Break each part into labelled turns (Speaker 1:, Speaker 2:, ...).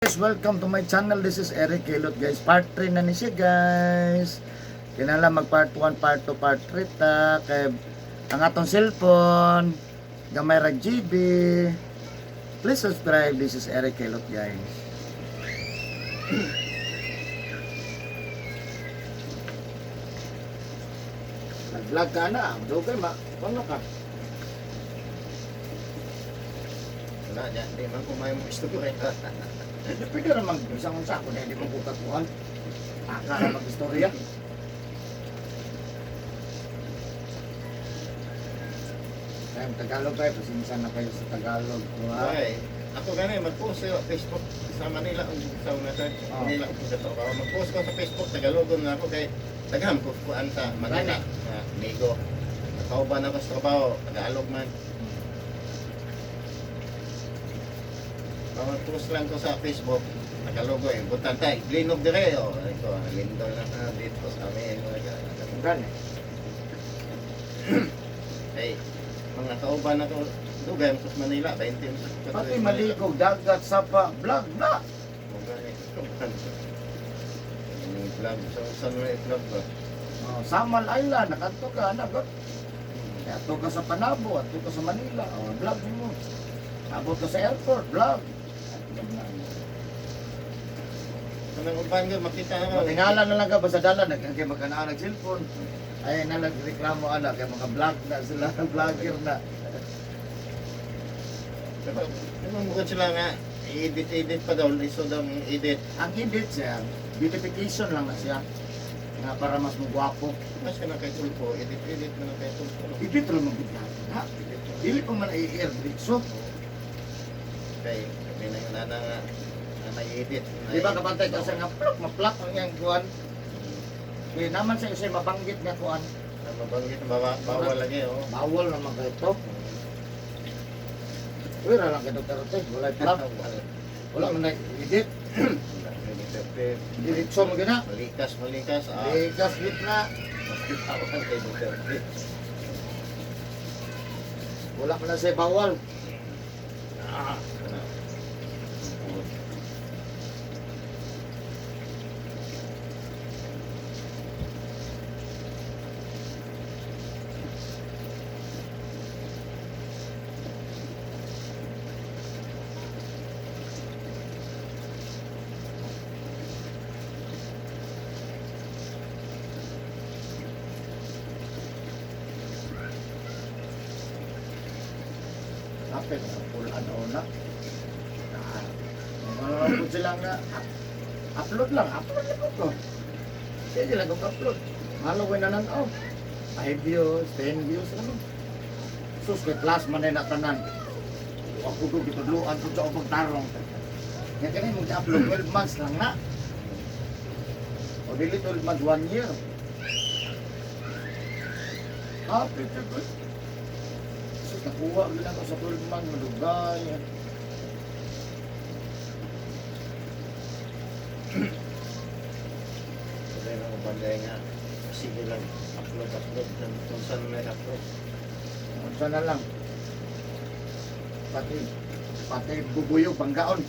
Speaker 1: Guys, welcome to my channel. This is Eric Kelot, guys. Part 3 na ni siya, guys. Kinala mag part 1, part 2, part 3 ta. Kay ang atong cellphone, gamay ra GB. Please subscribe. This is Eric Kelot, guys. Nag-vlog ka na. Dugay ma. Ano ka?
Speaker 2: Wala niya, di man kumain mo istorya.
Speaker 1: Di pwede ra mag isang unsa ako na hindi mo kukatuan. Aka ra mag-istorya. Kaya Tagalog kayo, pasensya na kayo sa Tagalog. Ha?
Speaker 2: Ay, ako gani mag-post sa Facebook sa Manila ug sa una sa
Speaker 1: Oh.
Speaker 2: Manila ug sa Tokyo. Mag-post ko sa Facebook, Tagalogon na ako kay daghan ko kuan sa Manila.
Speaker 1: Gani.
Speaker 2: Nga amigo. Nakauban ako sa trabaho, Tagalog man. Mag-post lang ko sa Facebook, Tagalog eh. Butan tay, linog dire oh. Ay ko, lindol na na dito sa amin. Mga
Speaker 1: Gani.
Speaker 2: Ay, mga kauban ako, dugay mo sa Manila, 20 mo sa
Speaker 1: Pati maligog, dagat, sapa, vlog na.
Speaker 2: Yung vlog, so saan mo i-vlog ba?
Speaker 1: Oh, Samal Island, nakanto ka, anak. Oh. Ato ka sa Panabo, ato ka sa Manila, oh, vlog mo. Abot ka sa airport, vlog.
Speaker 2: Kanang uban ko, makita na mo.
Speaker 1: Matingala na lang ka, basta dala, nagkang magkanaan ng cellphone. Ay, na nagreklamo ana, kay mga vlog na sila, vlogger na.
Speaker 2: Pero, ano mo sila nga, i-edit-edit pa daw, iso daw ang edit.
Speaker 1: Ang edit siya, beautification lang na siya. Nga para mas mugwapo.
Speaker 2: Mas ka na kay Tulfo, edit-edit na na kay Tulfo.
Speaker 1: Edit ra man gud ha. Dili pa man i-air diretso.
Speaker 2: Kay, kami na yung nana nga, na nai-edit.
Speaker 1: Di ba kabantay ka sa nga plok, maplak ang iyang kuan. Kaya naman sa isa mabanggit nga kuan.
Speaker 2: Na mabanggit, bawal lagi, oh.
Speaker 1: Bawal naman kayo to. Uy, ra lang kay Duterte, wala plak. Wala man na-edit.
Speaker 2: Duterte.
Speaker 1: Diretso mo gina.
Speaker 2: Malikas, malikas. Ah,
Speaker 1: Likas git na.
Speaker 2: mas bawal kay Duterte.
Speaker 1: Wala man na siya bawal.
Speaker 2: Ah, ano.
Speaker 1: Kapit, full ano na. Ah, mga sila nga, upload lang, upload lang ko. Sige lang kung upload. Malo ko na nanaw. 5 views, 10 views, ano. Sus, kay class man na tanan. Ako ko gitudluan ko sa ubang tarong. Nga kani mong upload 12 months lang na. O dili 12 months, 1 year. Happy to Sus, nakuha yun ako sa 12 months, malugay.
Speaker 2: Sabi ng banday nga, sige lang, upload, upload, kung saan may upload.
Speaker 1: Unsa na lang. Pati pati bubuyog panggaon.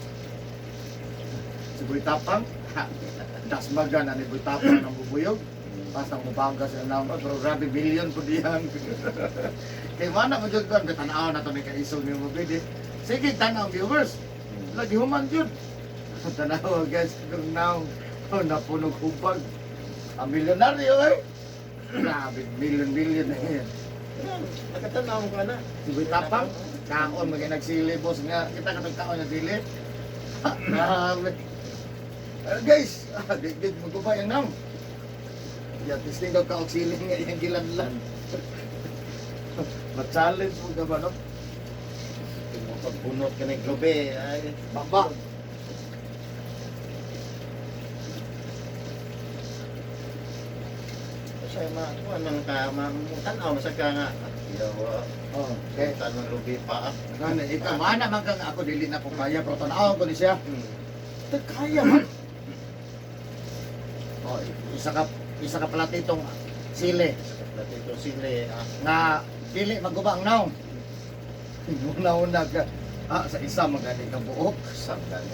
Speaker 1: Si Boy Tapang, ha, dasmagan na ni Boy Tapang ng bubuyog. Basta mubangga sa naon, pero grabe billion po diyan. Kay mana mo jud kon tanaw na to ni kaisog ni mo bidi. Sige tanaw viewers. Lagi human jud. Tanaw guys kung naong oh, napunog hubag. Ang milyonaryo eh. Grabe, million million na yan.
Speaker 2: Nakatanaw ka na.
Speaker 1: Si Boy Tapang, kaon magay nagsili boss nga kita katong kaon nga sili. Grabe. Guys, di di mo gubay ang nam. Ya testing daw kaog sili nga iyang gilanlan. Ma-challenge mo ka ba no?
Speaker 2: Kung mo pagbunot ka ng globe, ay,
Speaker 1: Baba.
Speaker 2: Kasi ma, kuan man ka, ma, tanaw sa ka nga. Yawa,
Speaker 1: Oh, okay.
Speaker 2: tanong lubi pa.
Speaker 1: Ngano ikaw mana man kang ako dili na ko kaya pero tan-awon ko ni siya. Te kaya man. Oh, isa ka platitong sili
Speaker 2: Sa platito sili, ah,
Speaker 1: nga dili maguba ang naong. Una-una ka. Ah, sa isa magani ka buok.
Speaker 2: sa gani.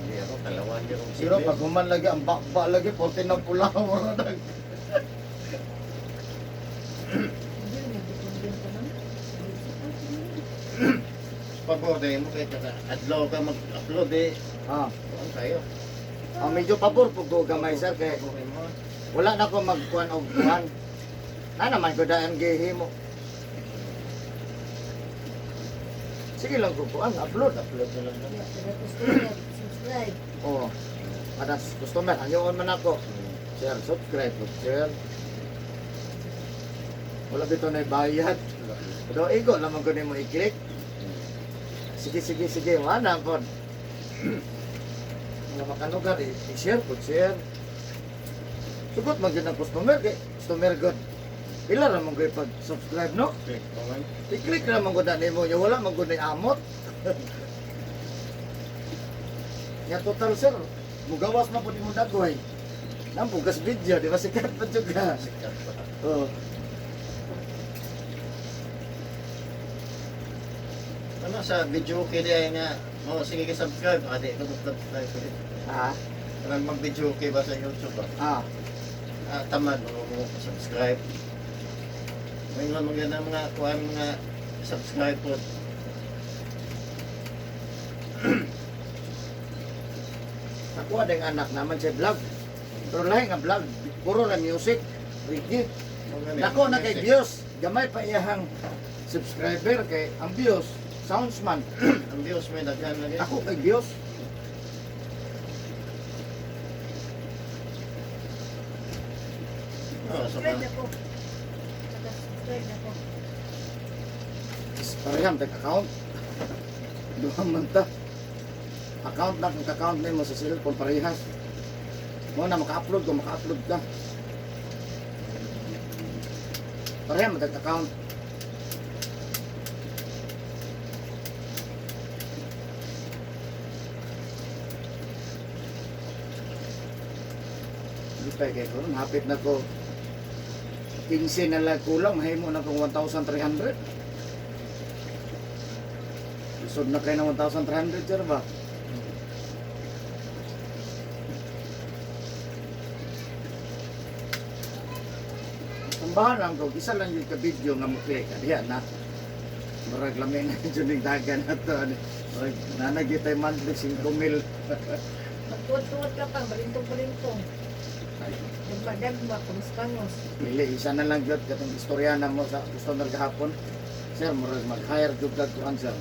Speaker 2: Hindi Ako kalawan gyud og
Speaker 1: Pero pag human lagi, ang bakba lagi, 14 na pula. Wala na.
Speaker 3: Hindi, nagdipundin pa man.
Speaker 2: Pabor din mo kay kaka adlaw ka mag-upload eh.
Speaker 1: Ah,
Speaker 2: Kuan kayo.
Speaker 1: ang medyo pabor po ko gamay, sir, kay
Speaker 2: Pabor mo.
Speaker 1: wala na ko magkuan og kuan. Na naman ko daan gihimo. Sige lang ko kuan, upload.
Speaker 2: Upload na lang na.
Speaker 3: Yeah, taga customer, subscribe.
Speaker 1: Oh. Adas customer, anyoon man ako. Sir, subscribe po, sir. Wala bitaw na bayad. Pero igo naman ko nimo i-click. Sige, sige, sige, wala po. Mga makanugar, i-share po, share. Sugot man gyud ang customer, kay customer god. Pila ra man gyud pag-subscribe, no?
Speaker 2: Click comment.
Speaker 1: I-click ra man gud na nimo, nya wala man gud na amot. Nya total, sir, mugawas man pud nimo dagoy. Nampugas video, di ba sikat pa jud ka?
Speaker 2: Sikat pa.
Speaker 1: Oh.
Speaker 2: Ano sa video okay di ay nga oh sige ka subscribe ah di ko subscribe ko.
Speaker 1: Ah,
Speaker 2: Kanang mag video okay ba sa YouTube ba?
Speaker 1: ah.
Speaker 2: Ah, tamad mo mo subscribe. May mga mga mga kuan mga subscribe po.
Speaker 1: Ako ading anak naman sa vlog. Pero lahi nga vlog, puro na music, reggae. Nako na kay views, gamay pa iyahang subscriber kay ang views, sounds man.
Speaker 2: Ang views may daghan lagi.
Speaker 1: Ako kay views.
Speaker 2: Oh, sa
Speaker 3: Subscribe
Speaker 2: mga
Speaker 3: na ko. Taga subscribe na ko.
Speaker 1: Is pareham tag account. Duha man ta. Account na kung account nimo sa cellphone parehas. Mo na maka-upload ko, maka-upload ka. Pareham tag account. Lipay kay ko, hapit na ko 15 na lang kulang, mahimo na kong 1,300. Lisod na kayo ng 1,300, sir ba? Tambahan lang ko, isa lang yung ka-video nga mo click. Adiyan na. Murag lami na yun yung dagan na to. Ano. Murag nanagit tayo monthly 5 mil.
Speaker 3: Magtuwad-tuwad ka pa, balintong-balintong.
Speaker 1: Ay,
Speaker 3: Dagma-dagma, pangos-pangos.
Speaker 1: Pili, isa na lang yun. Katong istorya na mo sa customer gahapon. Sir, murag mag-hire jud ka kuan, sir.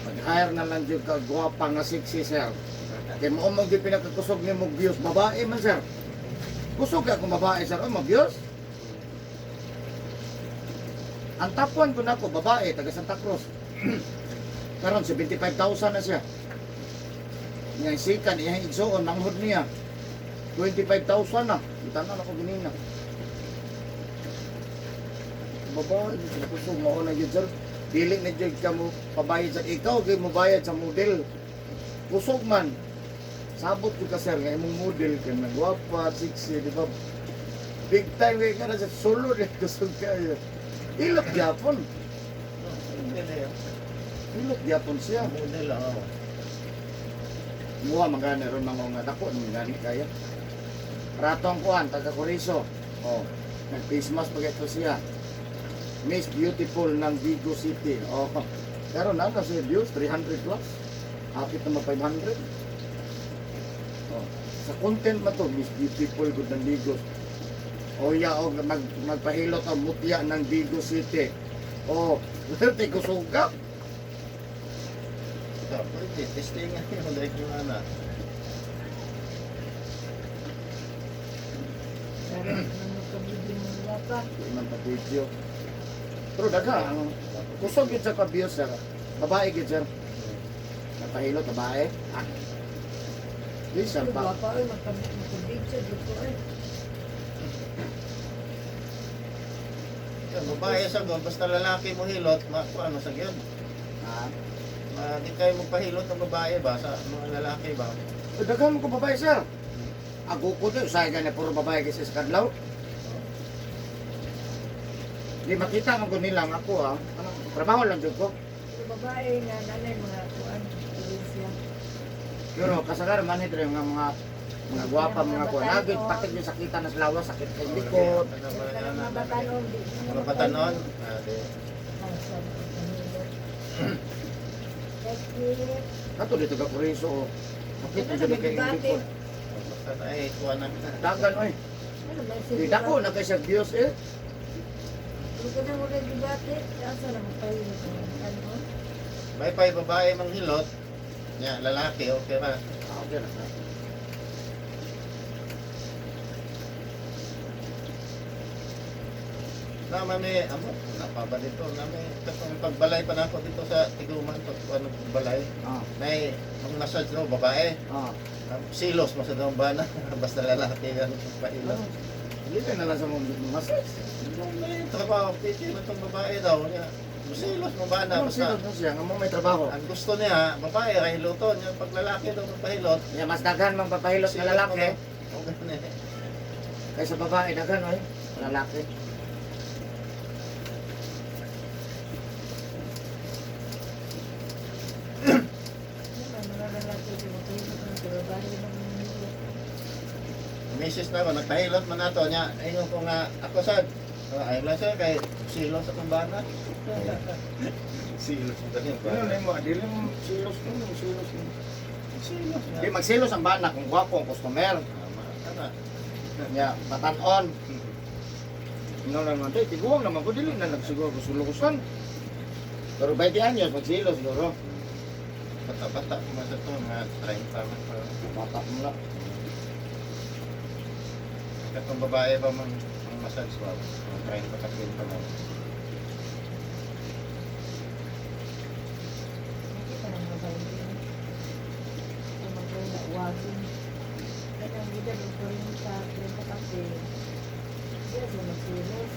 Speaker 1: Mag-hire na lang jud ka gwapa nga sexy, sir. Kay mo mong di pinakakusog ni mong views, babae man, sir. Kusog ka kung babae, sir. Oh, mag-views. Ang top 1 ko na ako, babae, taga Santa Cruz. Karon 75,000 na siya. Nga sikan, iyang igsuon, manghod niya. 25,000 na. Itanan ako ginina. Babae, di kusog mo na yun, sir. Dili na jud ka mo pabayad sa ikaw, kay mo bayad sa model. Kusog man. Sabot ko ka, sir, nga imong model kay nagwapa, sexy, di ba? Big time kay ka na sa solo ni kusog kayo. Ilot gyapon. Ilot gyapon siya.
Speaker 2: Model oh.
Speaker 1: Muha magani ron mga nga dako nung gani kaya. Ratong kuan taga Corizo. Oh, nag face mask pag ito siya. Miss Beautiful ng Vigo City. Oh. Pero na na siya views 300 plus. Hapit na mag 500. Oh. Sa content man to, Miss Beautiful good ng Digos. O ya og magpahilot ang mutya ng Vigo City. Oh, werte ko suga.
Speaker 2: Ito, pwede. Testing nga yung direct yung ana.
Speaker 3: Dari naman magkabidyo ng wapa.
Speaker 1: Di man pa video. Pero daga, ang kusog yun sa ka-views, sir. Babae yun, sir. Napahilo, babae. Ah. Di, sir, pa.
Speaker 3: Wapa ay magkabidyo dito ay.
Speaker 2: Yan, babae sa go, basta lalaki mo hilot, makuha mo sa gyud.
Speaker 1: Ah.
Speaker 2: Ma, di kayo magpahilot ng babae ba sa mga lalaki ba?
Speaker 1: Eh, daghan mo ko babae, sir. Ako ko to, usahay gani, puro babae kasi sa kadlaw. Di makita mo ko nilang ako, ah. Ano, trabaho lang jud ko.
Speaker 3: Pero babae nga nanay mga kuan, probinsya.
Speaker 1: Pero kasagaran man ito yung mga gwapa, mga kuwan. Nagit, patik yung sakitan na sa lawas, sakit sa likod.
Speaker 2: Ano,
Speaker 3: Pero
Speaker 2: mga
Speaker 3: kanang
Speaker 2: ano,
Speaker 3: mga batanon, di na
Speaker 2: mga batanon. Ah, di.
Speaker 3: Ah, sabi ko, panghilot. Sakit.
Speaker 1: Kato dito ka kuriso, oh. Sakit
Speaker 3: Ano
Speaker 1: na
Speaker 3: na,
Speaker 1: dito kay
Speaker 3: may
Speaker 1: likod.
Speaker 2: Basta na eh, kuha na.
Speaker 1: Dagan, oy.
Speaker 3: Ano ba,
Speaker 1: Di dako na kay sa Diyos eh.
Speaker 3: Pero kanang wala gibate, asa na magpahilot ang batanon?
Speaker 2: May pa'y babae manghilot. Nya, lalaki, okay ba?
Speaker 1: Ah, okay na.
Speaker 2: Na mami, amo, napa ba dito? Na may katong pagbalay pa nako dito sa Tiguman pag ano balay. Nay, mang massage no babae. Silos mo sa daong bana basta lalaki ang pahilot.
Speaker 1: Hindi ka na lang sa mga massage.
Speaker 2: May trabaho, piti mo itong babae daw niya. Silos mo bana
Speaker 1: Ano
Speaker 2: basta.
Speaker 1: siya na siya nga mo may trabaho.
Speaker 2: Ang gusto niya, babae ra hiluton, niya pag lalaki daw magpahilot.
Speaker 1: Ya mas daghan mang papahilot na
Speaker 2: Silos mo
Speaker 1: lalaki
Speaker 2: daw. Okay na eh.
Speaker 1: kaysa babae daghan oy. Lalaki.
Speaker 3: Ano ba, mga lalaki, di magpahilot ang babae lang ang manghilot.
Speaker 2: Misis na ako, nagpahilot man nato niya. Ingon ko nga, ako sad. Ayaw lang sir, kay silos akong bana. Silos mo ganyan
Speaker 1: Ano
Speaker 2: bana.
Speaker 1: nimo dili mo silos mo, silos mo.
Speaker 2: Silos nga.
Speaker 1: Di magsilos ang bana kung gwapo ang customer.
Speaker 2: Tama, tama.
Speaker 1: Ya, batanon. No lang man, tay, tiguang naman ko dili na nagsiguro ko sulukusan. Pero 20 años magsilos siguro.
Speaker 2: Bata-bata ko man sa to, mga 30 man pa.
Speaker 1: Bata mo na.
Speaker 2: Katong babae ba mang mang massage ba? Mga 30 ka 30 man.
Speaker 3: Nakita ng mga babae. Ito magpahilot, wagin. Kanang edad og 40, 30 kape. Di na sila magsilos.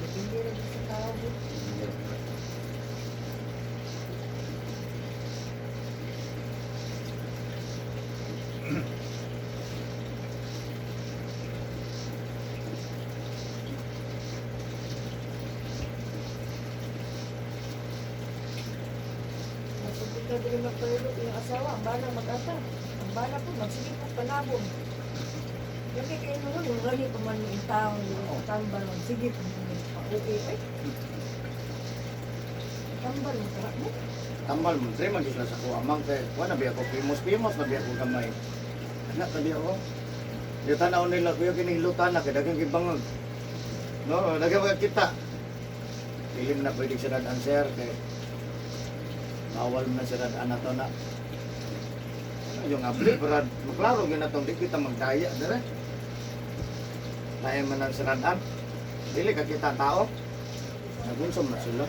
Speaker 3: Depende rin sa tao. Bro. Masugod ka dili magpahilot yung asawa, ang bana mag-ata. Ang bana po, magsige po panabong. Lagi kayo noon, yung gali pa man yung taong, yung tambal, magsige po pa-uwi. Ay, tambal mo tara mo.
Speaker 1: Tambal mo, tre man sila sa kuha mang kay wa na biya ko pimos-pimos na biya ko gamay. Anak tabi ako. Di tanaw nila kuya kini hilutan na kay daghang gibangag. No, daghang mga kita. Dili man na pwede sa dad sir kay bawal man sa dad na to na. Ano yung abli brad, maklaro gyud na tong di kita magdaya dire. Lain man ang siradan. Dili ka kita tao. Nagunsom na sila.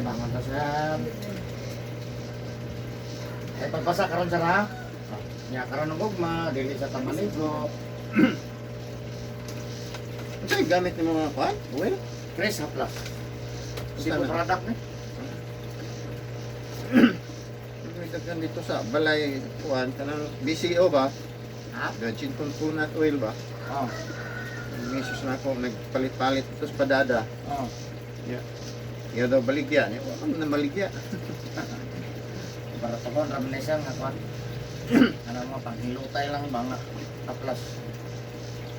Speaker 1: Ay, bangon ta, sir. Ay, pagpasa karon sir, ha? Nya karon ng ugma, dili sa tamaligo.
Speaker 2: Ano yung gamit ni mga kwan? Oil?
Speaker 1: Chris Haplas. Cebu
Speaker 2: Sana.
Speaker 1: product ni.
Speaker 2: May daghan dito sa balay kuan kanang BCO ba?
Speaker 1: Ha?
Speaker 2: Virgin coconut oil ba?
Speaker 1: Oh.
Speaker 2: Misis na ako nagpalit-palit ito sa padada.
Speaker 1: Oh.
Speaker 2: Iya daw baligya niya. Wala man na baligya.
Speaker 1: Para sa kon ramen siya nga kwan. Ano mo panghilutay lang ba nga haplas.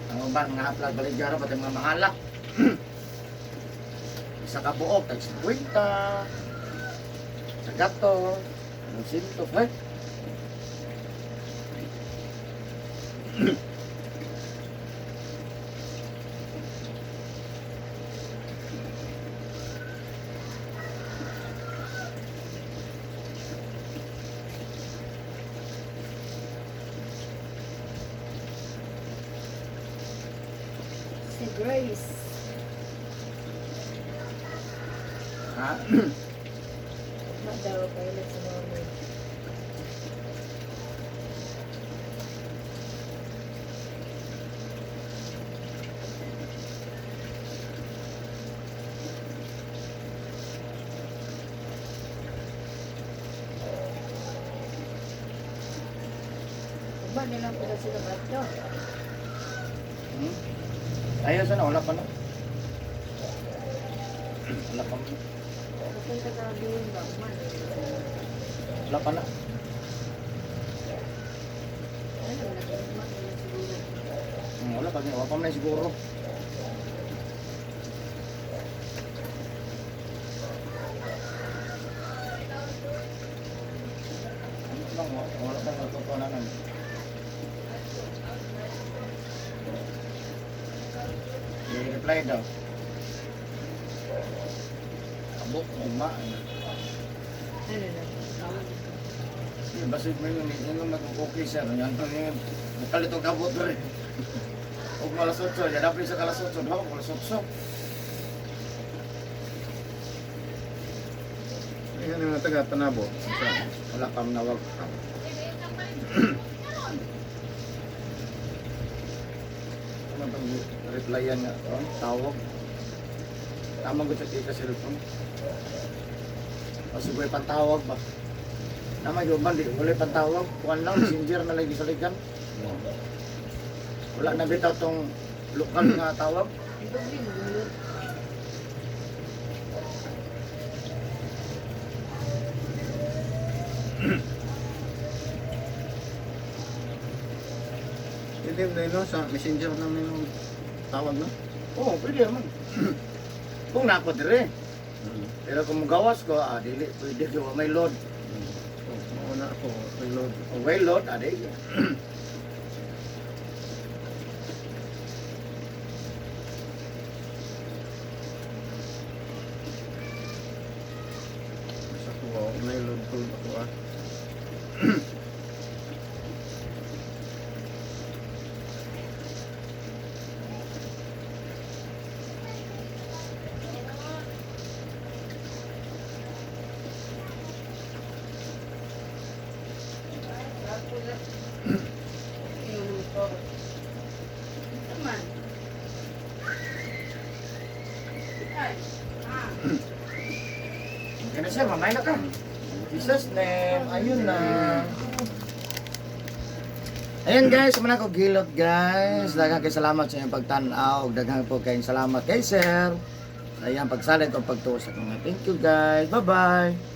Speaker 1: Ang uban nga haplas baligya ra pati mga mahala. Isa ka buok tag 50. Sa gato, ang sinto, eh.
Speaker 3: Si Grace.
Speaker 1: Ha?
Speaker 3: Ma daw kailan sa mami. Ugma na lang pala sila madto.
Speaker 1: Hmm? Ayos na, wala pa na. Wala pa.
Speaker 3: Kapag ka din ba, ugma na lang sila.
Speaker 1: Wala pa na.
Speaker 3: Ano, nag-ugma na lang siguro.
Speaker 1: Wala pa. Wala pa man siguro. Ano lang, wala pa natutunan. I-reply daw. Abok, uma.
Speaker 3: Ano na, tawag ito.
Speaker 1: Sige, basig mo yun, yun yung nag-okay sir. Yan to yun. Nagkalit og abot rin. Og malas 8, yan apil sa kalas 8, daw malas 8.
Speaker 2: Ayun yung mga taga Panabo. Sa
Speaker 1: Wala pa manawag. Ano bang replyan nga? Oh, tawag. Tama ko sa tika cellphone. Kasi ko pantawag ba? Nama yung ban, di wala pantawag. Kuan lang, messenger na lagi sa ligan. Wala na bitaw tong lokal nga tawag.
Speaker 3: Ito din, gulot.
Speaker 2: Hindi mo no, sa messenger namin yung tawag no.
Speaker 1: Oo, pwede naman. Kung nako dire. Pero kung gawas ko, ah, dili, pwede ko, may load.
Speaker 2: Oh, mauna ako, reload.
Speaker 1: Kung may load, ah, dili.
Speaker 2: Sa ko, oh, may load ko ako ah.
Speaker 1: Okay na siya, mamay na ka. Jesus name, ayun na. Ayun guys, muna ko gilot guys. Daghang kay salamat sa inyong pagtan-aw. Daghang po kayong salamat kay sir. Sa iyang pagsalig o pagtuo sa kong. Thank you guys. Bye-bye.